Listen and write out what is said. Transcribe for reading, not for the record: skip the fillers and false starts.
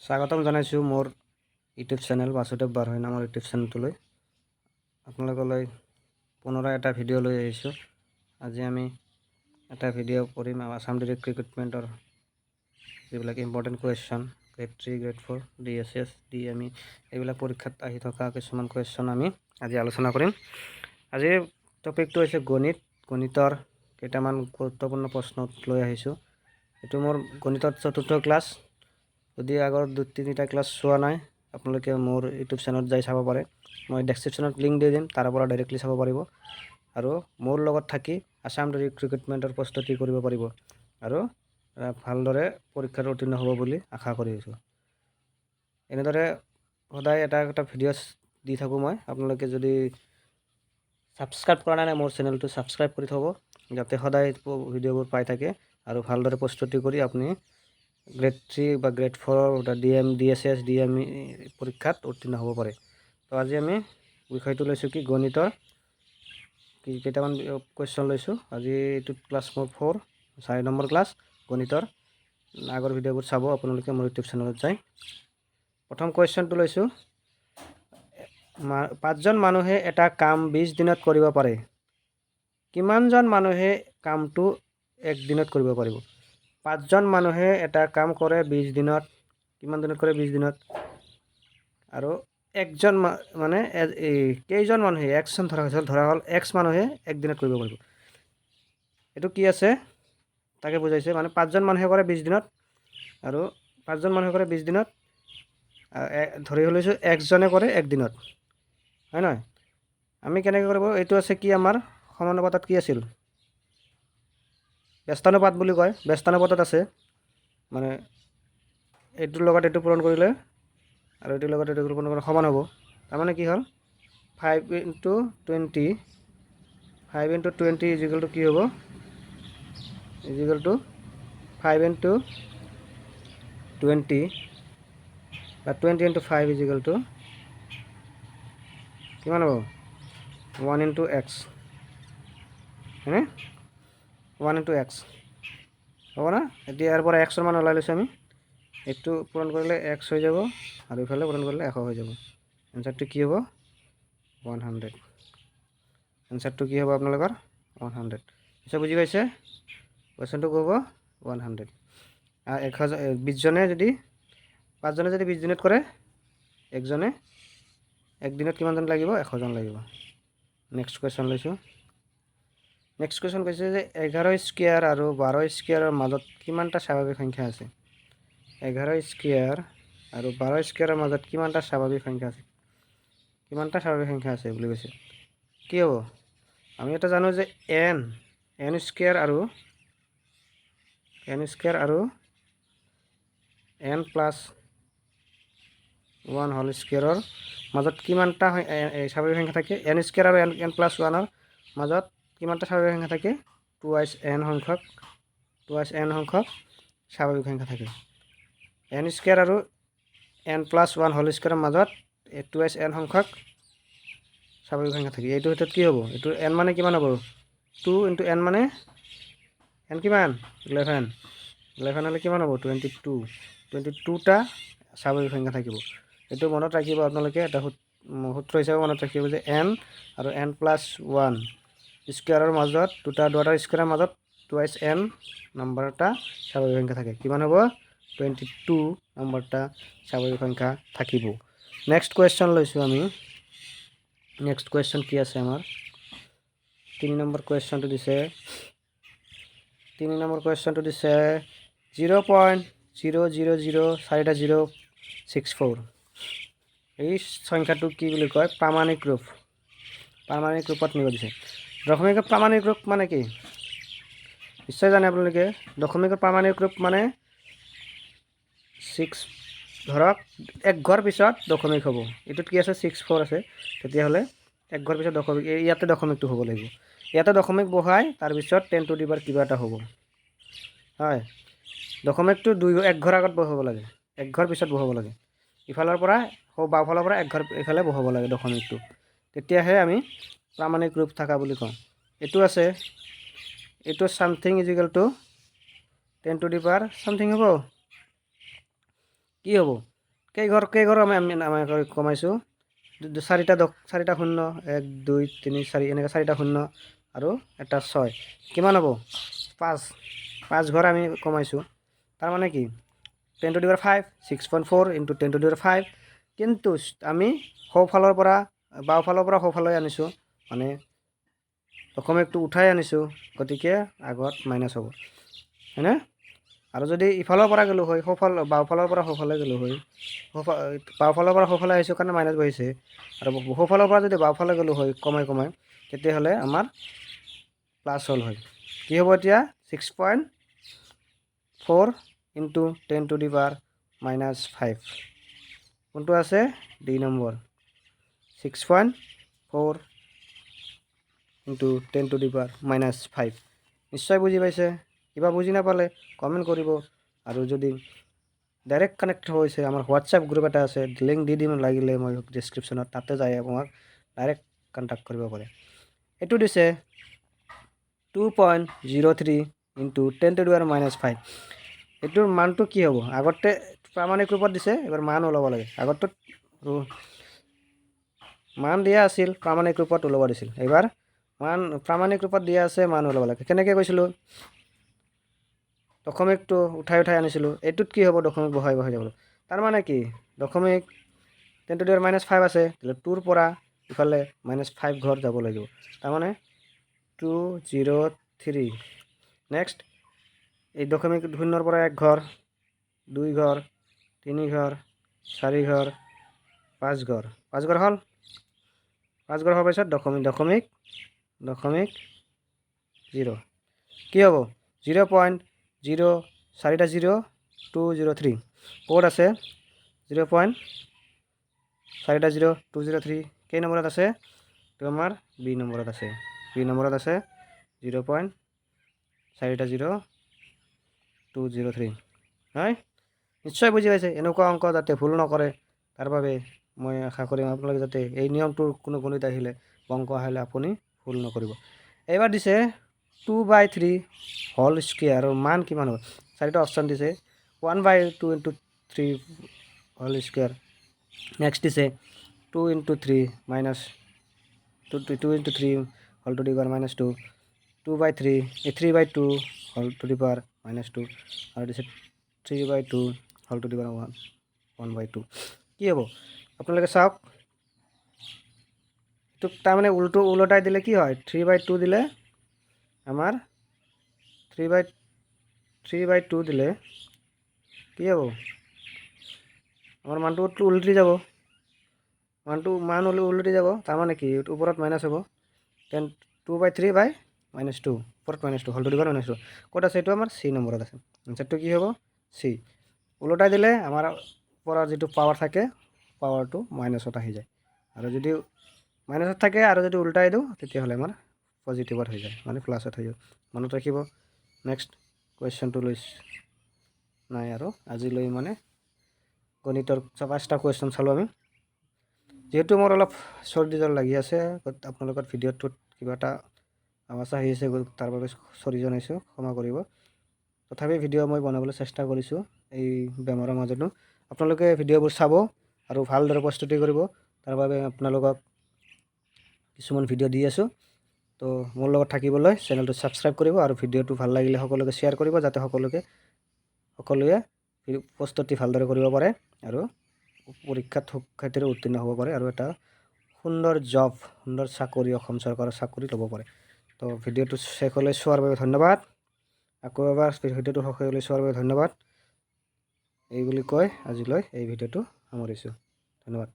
স্বাগতম জনাইছোঁ মোৰ ইউটিউব চেনেল বাসুদেৱ বাৰৈ নামৰ ইউটিউব চেনেলটোলৈ। আপোনালোকলৈ পুনৰাই এটা ভিডিঅ' লৈ আহিছোঁ। আজি আমি এটা ভিডিঅ' কৰিম আছাম ডিৰেক্ট ৰিক্ৰুটমেণ্টৰ যিবিলাক important question, grade 3, grade 4, DSS, DME, এইবিলাক পৰীক্ষাত আহি থকা কিছুমান কুৱেশ্যন আমি আজি আলোচনা কৰিম। আজিৰ টপিকটো হৈছে গণিত। গণিতৰ কেইটামান গুৰুত্বপূৰ্ণ প্ৰশ্ন লৈ আহিছোঁ। এইটো মোৰ গণিতৰ চতুৰ্থ ক্লাছ। যদি আগৰ দুই তিনিটা ক্লাছ চোৱা নাই, আপোনালোকে মোৰ ইউটিউব চেনেলত যাই চাব পাৰে। মই ডেছক্ৰিপশ্যনত লিংক দি দিম, তাৰ পৰা ডাইৰেক্টলি চাব পাৰিব আৰু মোৰ লগত থাকি আছাম ডিৰেক্ট ৰিক্ৰুটমেণ্টৰ প্ৰস্তুতি কৰিব পাৰিব আৰু ভালদৰে পৰীক্ষাত উত্তীৰ্ণ হ'ব বুলি আশা কৰিছোঁ। এনেদৰে সদায় এটা এটা ভিডিঅ' দি থাকোঁ মই। আপোনালোকে যদি ছাবস্ক্ৰাইব কৰা নাই মোৰ চেনেলটো, ছাবস্ক্ৰাইব কৰি থ'ব, যাতে সদায় ভিডিঅ'বোৰ পাই থাকে আৰু ভালদৰে প্ৰস্তুতি কৰি আপুনি গ্ৰেড 3 বা গ্ৰেড 4ৰ DM, DSS, DME পৰীক্ষাত উত্তীৰ্ণ হ'ব পাৰে। তো আজি আমি বিষয়টো লৈছোঁ কি, গণিতৰ কি কেইটামান কুৱেশ্যন লৈছোঁ। আজি এইটো ক্লাছ মোৰ ফ'ৰ, 4 নম্বৰ ক্লাছ গণিতৰ। আগৰ ভিডিঅ'বোৰ চাব আপোনালোকে মোৰ ইউটিউব চেনেলত যায়। প্ৰথম কুৱেশ্যনটো লৈছোঁ। পাঁচজন মানুহে এটা কাম 20 দিনত কৰিব পাৰে। কিমানজন মানুহে কামটো একদিনত কৰিব পাৰিব? পাঁচজন মানুহে এটা কাম কৰে 20 দিনত। কিমান দিনত কৰে? 20 দিনত। আৰু একজন মানে এই কেইজন মানুহে, এক্সজন ধৰা হৈছিল, ধৰা হ'ল এক্স মানুহে একদিনত কৰিব পাৰিব। এইটো কি আছে তাকে বুজাইছে। মানে পাঁচজন মানুহে কৰে 20 দিনত আৰু পাঁচজন মানুহে কৰে 20 দিনত, ধৰি লৈছোঁ এক্সজনে কৰে একদিনত, হয় নহয়? আমি কেনেকৈ কৰিব? এইটো আছে কি, আমাৰ সমানুপাতত কি আছিল? ব্যস্তানুপাত বুলি কয়। ব্যস্তানুপাতত আছে, মানে এইটোৰ লগত এইটো পূৰণ কৰিলে আৰু এইটোৰ লগত এইটো পূৰণ কৰিলে সমান হ'ব। তাৰমানে কি হ'ল? 5 into 20, 5 into 20 is equal to কি হ'ব? Is equal to 5 into 20 বা 20 into 5 is equal to কিমান হ'ব? ওৱান ইণ্টু এক্স, হয়নে? ওৱান ইণ্টু এক্স হ'ব না? এতিয়া ইয়াৰ পৰা এক্সৰ মান ওলাই লৈছোঁ আমি। এইটো পূৰণ কৰিলে এক্স হৈ যাব আৰু ইফালে পূৰণ কৰিলে 100 হৈ যাব। এনচাৰটো কি হ'ব? 100। এনচাৰটো কি হ'ব আপোনালোকৰ? 100। নিশ্চয় বুজি পাইছে। কুৱেশ্যনটো ক'ব 100। 1000, 20জনে যদি, পাঁচজনে যদি 20 দিনত কৰে, একজনে একদিনত কিমানজন লাগিব? 100জন লাগিব। নেক্সট কুৱেশ্যন লৈছোঁ। নেক্সট কুৱেশ্যন কৈছে যে 11 স্কুৱেৰ আৰু 12 স্কুৱেৰৰ মাজত কিমানটা স্বাভাৱিক সংখ্যা আছে? 11 স্কুৱেৰ আৰু 12 স্কুৱেৰৰ মাজত কিমানটা স্বাভাৱিক সংখ্যা আছে? কিমানটা স্বাভাৱিক সংখ্যা আছে বুলি কৈছে। কি হ'ব? আমি এটা জানো যে এন স্কুৱেৰ আৰু এন প্লাছ ওৱান হোল স্কুৱেৰৰ মাজত কিমানটা স্বাভাৱিক সংখ্যা থাকে? এন স্কুৱেৰ আৰু এন এন প্লাছ ওৱানৰ মাজত কিমানটা স্বাভাৱিক সংখ্যা থাকে? টুৱাইছ এন সংখ্যক স্বাভাৱিক সংখ্যা থাকে। এন স্কুৱেৰ আৰু এন প্লাছ ওৱান হোল স্কুৱেৰৰ মাজত টুৱাইছ এন সংখ্যক স্বাভাৱিক সংখ্যা থাকে। এইটো ক্ষেত্ৰত কি হ'ব? এইটো এন মানে কিমান হ'ব? টু ইণ্টু এন মানে এন কিমান? 11। 11 হ'লে কিমান হ'ব? 22। 22টা স্বাভাৱিক সংখ্যা থাকিব। এইটো মনত ৰাখিব আপোনালোকে। এটা সূত্ৰ হিচাপে মনত ৰাখিব যে এন আৰু এন প্লাছ ওৱান স্কুৱেৰৰ মাজত, দুটা স্কুৱেৰৰ মাজত টুৱাইছ এন নাম্বাৰ এটা স্বাভাৱিক সংখ্যা থাকে। কিমান হ'ব? 22 নম্বৰটা স্বাভাৱিক সংখ্যা থাকিব। নেক্সট কুৱেশ্যন লৈছোঁ আমি। নেক্সট কুৱেশ্যন কি আছে আমাৰ? 3 নম্বৰ কুৱেশ্যনটো দিছে। 3 নম্বৰ কুৱেশ্যনটো দিছে 0.000 00064। এই সংখ্যাটো কি বুলি কয়? প্ৰামাণিক ৰূপ। প্ৰামাণিক ৰূপত নিব দিছে। দশমিকৰ প্ৰামাণিক ৰূপ মানে কি নিশ্চয় জানে আপোনালোকে। দশমিকৰ প্ৰামাণিক ৰূপ মানে ছিক্স, ধৰক এক ঘৰ পিছত দশমিক হ'ব। এইটোত কি আছে? 64 আছে। তেতিয়াহ'লে এক ঘৰ পিছত দশমিক, এই ইয়াতে দশমিকটো হ'ব লাগিব। ইয়াতে দশমিক বহাই তাৰপিছত 10 টু the power কিবা এটা হ'ব। হয়, দশমিকটো দুই এক ঘৰ আগত বহাব লাগে, এক ঘৰ পিছত বহাব লাগে। ইফালৰ পৰা, বাওঁফালৰ পৰা এক ঘৰ ইফালে বহাব লাগে দশমিকটো, তেতিয়াহে আমি প্ৰামাণিক ৰূপ থকা বুলি কওঁ। এইটো আছে, এইটো something is equal to 10 to the power something হ'ব। কি হ'ব? কেইঘৰ কেইঘৰ আমি কমাইছোঁ? চাৰিটা চাৰিটা শূন্য, এক, দুই, তিনি, চাৰি, এনেকৈ চাৰিটা শূন্য আৰু এটা ছয়। কিমান হ'ব? পাঁচ। পাঁচ ঘৰ আমি কমাইছোঁ। তাৰমানে কি? 10 to the power 5, 6.4 into 10 to the power 5। কিন্তু আমি সোঁফালৰ পৰা, বাওঁফালৰ পৰা সোঁফালে আনিছোঁ, মানে দশমিকটো উঠাই আনিছোঁ, গতিকে আগত মাইনাছ হ'ব, হয়নে? আৰু যদি ইফালৰ পৰা গ'লোঁ হয়, সোঁফাল, বাওঁফালৰ পৰা সোঁফালে গ'লোঁ হয়, বাওঁফালৰ পৰা সোঁফালে আহিছোঁ কাৰণে মাইনাছ বহিছে। আৰু সোঁফালৰ পৰা যদি বাওঁফালে গ'লোঁ হয় কমাই কমাই, তেতিয়াহ'লে আমাৰ প্লাছ হ'ল হয়। কি হ'ব এতিয়া? 6.4 into 10 to the power minus 5। কোনটো আছে? D number, 6.4 into 10 to the power minus 5। নিশ্চয় বুজি পাইছে। কিবা বুজি নাপালে কমেণ্ট কৰিব। আৰু যদি ডাইৰেক্ট কানেক্ট হৈছে, আমাৰ হোৱাটছএপ গ্ৰুপ এটা আছে, লিংক দি দিম লাগিলে মই ডিছক্ৰিপশ্যনত, তাতে যাই আপোনাক ডাইৰেক্ট কণ্টেক্ট কৰিব পাৰে। এইটো দিছে 2.03 into 10 to the power minus 5। এইটোৰ মানটো কি হ'ব? আগতে প্ৰামাণিক ৰূপত দিছে, এইবাৰ মান ওলাব লাগে। আগতটোত মান দিয়া আছিল, প্ৰামাণিক ৰূপত ওলাব দিছিল। এইবাৰ মান প্ৰামাণিক ৰূপত দিয়া আছে, মান ওলাব লাগে। কেনেকৈ কৈছিলোঁ? দশমিকটো উঠাই উঠাই আনিছিলোঁ। এইটোত কি হ'ব? দশমিক বহাই বহাই যাব। তাৰমানে কি? দশমিক 10 to the power minus 5 আছে, তেতিয়াহ'লে টুৰ পৰা ইফালে মাইনাছ ফাইভ ঘৰ যাব লাগিব। তাৰমানে 203। নেক্সট, এই দশমিক শূন্যৰ পৰা এক ঘৰ, দুই ঘৰ, তিনি ঘৰ, চাৰি ঘৰ, পাঁচ ঘৰ। পাঁচ ঘৰ হ'ল। পাঁচ ঘৰ হোৱাৰ পিছত দশমিক, দশমিক, দশমিক, জিৰ'। কি হ'ব? 0.0 চাৰিটা জিৰ' 203। ক'ত আছে? 0. চাৰিটা জিৰ' 203। কেই নম্বৰত আছে? এইটো আমাৰ বি নম্বৰত আছে। বি নম্বৰত আছে 0. চাৰিটা জিৰ' 203। হয়, নিশ্চয় বুজি পাইছে। এনেকুৱা অংক যাতে ভুল নকৰে, তাৰ বাবে মই আশা কৰিম আপোনালোকে যাতে এই নিয়মটোৰ কোনো গণিত আহিলে, অংক আহিলে আপুনি ভুল নকৰিব। এইবাৰ দিছে 2 বাই 3 হোল স্কুৱেৰৰ মান কিমান হ'ব? চাৰিটা অপশ্যন দিছে, 1 by 2 into 3 whole square। Next দিছে 2 into 3 minus 2, 2 into 3 whole to the power minus 2, 2 by 3, এই 3 by 2 whole to the power minus 2, আৰু দিছে 3 by 2 whole to the power 1 by 2। কি হ'ব? আপোনালোকে চাওক। এইটোক তাৰমানে ওলোটাই দিলে কি হয়? 3 বাই 2 দিলে আমাৰ 3 বাই 2 দিলে কি হ'ব? আমাৰ মানটো উল্টি যাব। মানটো মান উলটি যাব। তাৰমানে কি? ওপৰত মাইনাছ হ'ব। 10 2 by 3 by minus 2, ওপৰত minus 2, whole to the power minus 2। ক'ত আছে এইটো? আমাৰ চি নম্বৰত আছে। এনচাৰটো কি হ'ব? চি। ওলোটাই দিলে আমাৰ ওপৰৰ যিটো পাৱাৰ থাকে, পাৱাৰটো মাইনাছত আহি যায়। আৰু যদি মাইনাছত থাকে আৰু যদি উল্টাই দিওঁ, তেতিয়াহ'লে আমাৰ পজিটিভত হৈ যায়, মানে প্লাছত হৈ যায়। মনত ৰাখিব। নেক্সট কুৱেশ্যনটো লৈ নাই আৰু আজিলৈ মানে গণিতৰ পাঁচটা কুৱেশ্যন চালোঁ আমি। যিহেতু মোৰ অলপ চৰ্দি জ্বৰ লাগি আছে, আপোনালোকৰ ভিডিঅ'টোত কিবা এটা আৱাজ আহি আছে, তাৰ বাবে চৰি জনাইছোঁ, ক্ষমা কৰিব। তথাপি ভিডিঅ' মই বনাবলৈ চেষ্টা কৰিছোঁ এই বেমাৰৰ মাজতো। আপোনালোকে ভিডিঅ'বোৰ চাব আৰু ভালদৰে প্ৰস্তুতি কৰিব, তাৰ বাবে আপোনালোকক কিছুমান ভিডিঅ' দি আছোঁ। তো মোৰ লগত থাকিবলৈ চেনেলটো ছাবস্ক্ৰাইব কৰিব আৰু ভিডিঅ'টো ভাল লাগিলে সকলোকে শ্বেয়াৰ কৰিব, যাতে সকলোৱে প্ৰস্তুতি ভালদৰে কৰিব পাৰে আৰু পৰীক্ষাত সুখ্যাতিৰে উত্তীৰ্ণ হ'ব পাৰে আৰু এটা সুন্দৰ জব, সুন্দৰ চাকৰি, অসম চৰকাৰৰ চাকৰি ল'ব পাৰে। তো ভিডিঅ'টো শেষলৈ চোৱাৰ বাবে ধন্যবাদ। আকৌ এবাৰ ভিডিঅ'টো শেষলৈ চোৱাৰ বাবে ধন্যবাদ। এই বুলি কৈ আজিলৈ এই ভিডিঅ'টো সামৰিছোঁ। ধন্যবাদ।